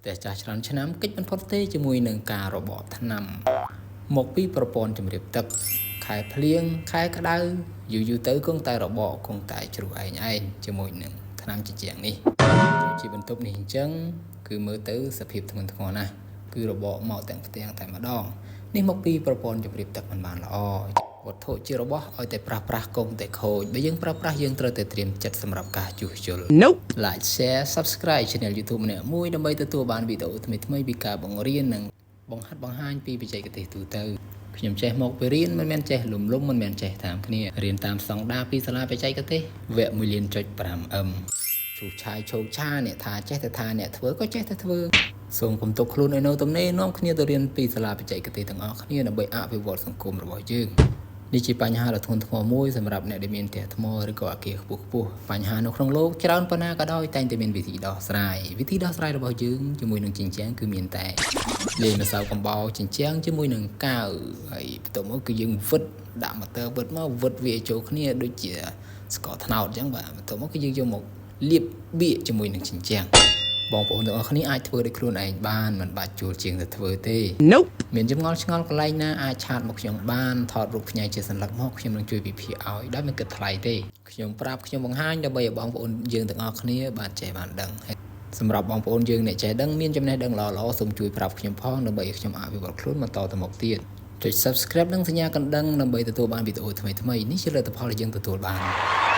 ផ្ទះចាស់ច្រើនឆ្នាំគេចមិនផុតទេជាមួយនឹងការរបកថ្នាំមកពីប្រព័ន្ធជំរាបទឹកខែភ្លៀងខែក្តៅយូរយូរទៅគង់តែរបកគង់តែជ្រុះឯងឯងជាមួយនឹងថ្នាំជញ្ជាំងនេះជាបន្ទប់នេះអញ្ចឹងគឺមើលទៅសភាពធ្ងន់ធ្ងរណាស់គឺរបកមកទាំងផ្ទាំងតែម្ដងនេះមកពីប្រព័ន្ធជំរាបទឹកមិនបានល្អវត្ថុជារបស់ឲ្យតែប្រាស់ប្រាស់កុំតែខូចបើយើងប្រើប្រាស់យើងត្រូវតែត្រៀមចិត្តសម្រាប់ការជួសជុល Nope. Like, share, subscribe Channel YouTube ម្នាក់មួយដើម្បីទទួលបានវីដេអូថ្មីៗពីការបង្រៀននិងបង្ហាត់បង្ហាញពីបច្ចេកទេសទូទៅខ្ញុំចេះមកពីរៀនមិនមែនចេះលំលំមិនមែនចេះតាមគ្នារៀនតាមស្តង់ដារពីសាលាបច្ចេកទេសវគ្គ1លានចុច 5M ឈូសឆាយឆោកឆាអ្នកថាចេះតែថាអ្នកធ្វើក៏ចេះតែធ្វើសូមកុំទុកខ្លួនឲ្យនៅទំនេរនាំគ្នាទៅរៀនពីសាលាបច្ចេកទេសទាំងអស់គ្នាដើម្បីអភិវឌ្ឍសង្គមរបស់យើងនេះជាបញ្ហាដ៏ធ្ងន់ធ្ងរមួយសម្រាប់អ្នកដែលមានផ្ទះថ្មឬក៏អគារខ្ពស់ខ្ពស់បញ្ហានៅក្នុងលោកច្រើនប៉ុណ្ណាក៏ដោយតែងតែមានវិធីដោះស្រាយវិធីដោះស្រាយរបស់យើងជាមួយនឹងជញ្ជាំងគឺមានតែលាយម្សៅកំបោរជញ្ជាំងជាមួយនឹងកាវហើយបន្ទាប់មកគឺយើងវិតដាក់ម៉ូទ័រវិតមកវិតវាឲ្យចូលគ្នាដូចជាស្ករត្នោតអញ្ចឹងបាទបន្ទាប់មកគឺយើងយកមកលាបបៀកជាមួយនឹងជញ្ជាំងបងប្អូនទាំងអស់គ្នាអាចធ្វើដោយខ្លួនឯងបានមិនបាច់ជួលជាងទៅធ្វើទេ Nope. មានចម្ងល់ឆ្ងល់កន្លែងណាអាច chat មកខ្ញុំបានថតរូបផ្ញើជាសន្លឹកមកខ្ញុំនឹងជួយវិភាគឲ្យដោយមិនគិតថ្លៃទេខ្ញុំប្រាប់ខ្ញុំបង្ហាញដើម្បីឲ្យបងប្អូនយើងទាំងអស់គ្នាបានចេះបានដឹងហើយសម្រាប់បងប្អូនយើងអ្នកចេះដឹងមានចំណេះដឹងល្អៗសូមជួយប្រាប់ខ្ញុំផងដើម្បីឲ្យខ្ញុំអភិវឌ្ឍខ្លួនបន្តទៅមុខទៀតចុច Subscribe និងសញ្ញាកណ្ដឹងដើម្បីទទួលបានវីដេអូថ្មីៗនេះជាលទ្ធផលដែលយើងទទួលបាន។